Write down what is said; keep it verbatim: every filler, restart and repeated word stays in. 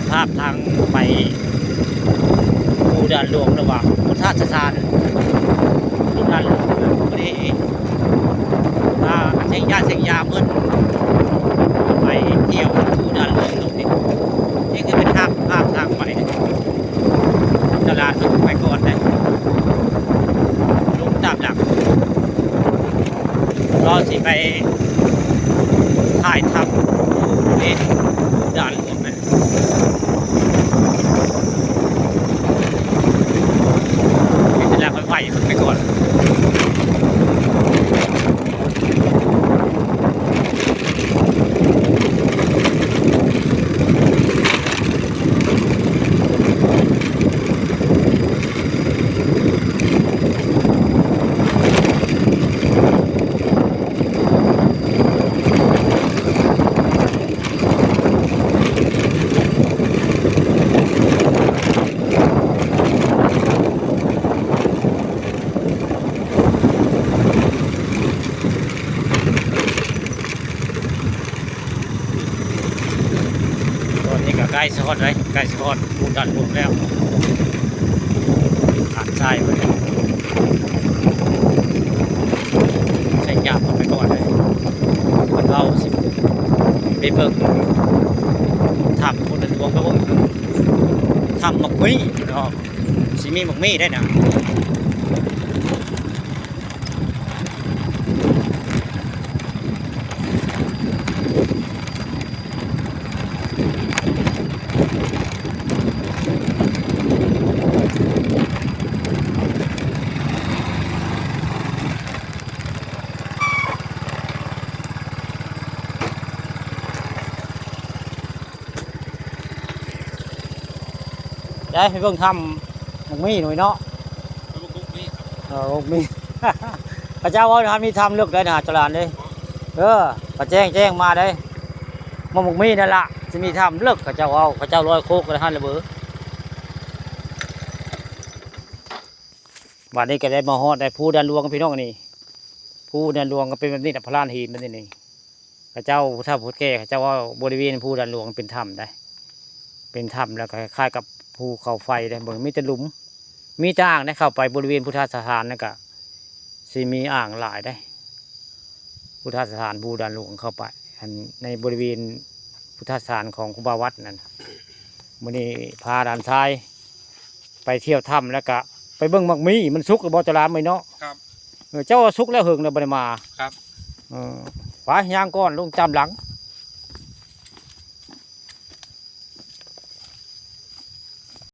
ภาพทางไปภูด่านหลวง ระหว่างพุทธสถานภูด่านหลวง พอดี อ่า เสียงยาเสียงยาเพิ่นไปเที่ยวภูด่านหลวงตรงนี้ นี่คือเป็นภาพ ภาพทางไป ตลาดเพิ่นไปก่อนนะ ลงตามหลัง เราสิไปถ่ายทำภูนี่ภูด่านหลวงนะ เห็นแล้วค่อยไหวมันไปก่อน ตอนนี้ก็ใกล้สิฮอดเลย ใกล้สิฮอดภูด่านหลวงแล้ว หาดทรายเพิ่น ใช้ยามเพิ่นไปก่อนเลย เพิ่นเอาสิไปเบิ่งถ้ำภูด่านหลวง ไปเบิ่งถ้ำหมากมี้เนาะ สิมีหมากมี้ได้นะ ได้ไปเบิ่งถ้ำหมากมี้หน่อยเนาะ เออ หมากมี้ เขาเจ้าว่าถ้ำมีถ้ำลึกได้นะ จารย์เด้ เออ เขาแจ้ง แจ้งมาได้ หมากมี้นั่นล่ะ สิมีถ้ำลึก เขาเจ้าเอา เขาเจ้าลอยโคกกันหั่นละเบ้อ บัดนี้ก็ได้มาฮอดได้ภูด่านหลวงพี่น้องนี่ ภูด่านหลวงก็เป็นแบบนี้นะ พลานหินแบบนี้นี่ เขาเจ้าผู้เฒ่าผู้แก่เขาเจ้าว่าบริเวณภูด่านหลวงเป็นถ้ำได้ เป็นถ้ำแล้วก็คล้ายๆกับภูเขาไฟได้ เบิ่งมีแต่หลุม มีแต่อ่างได้ เข้าไปบริเวณพุทธสถานนั่นก็สิมีอ่างหลายได้ พุทธสถานภูด่านหลวงเข้าไป อันในบริเวณพุทธสถานของครูบาวัดนั่น มื้อนี้พาหลานชายไปเที่ยวถ้ำแล้วก็ไปเบิ่งหมากมี้ มันสุกหรือบ่ เจ้าหลานมื้อนี้เนาะ ครับ เออ เจ้าว่าสุกแล้ว เหิงแล้วบ่ได้มา ครับ เออ ไปย่างก่อน ลงตามหลัง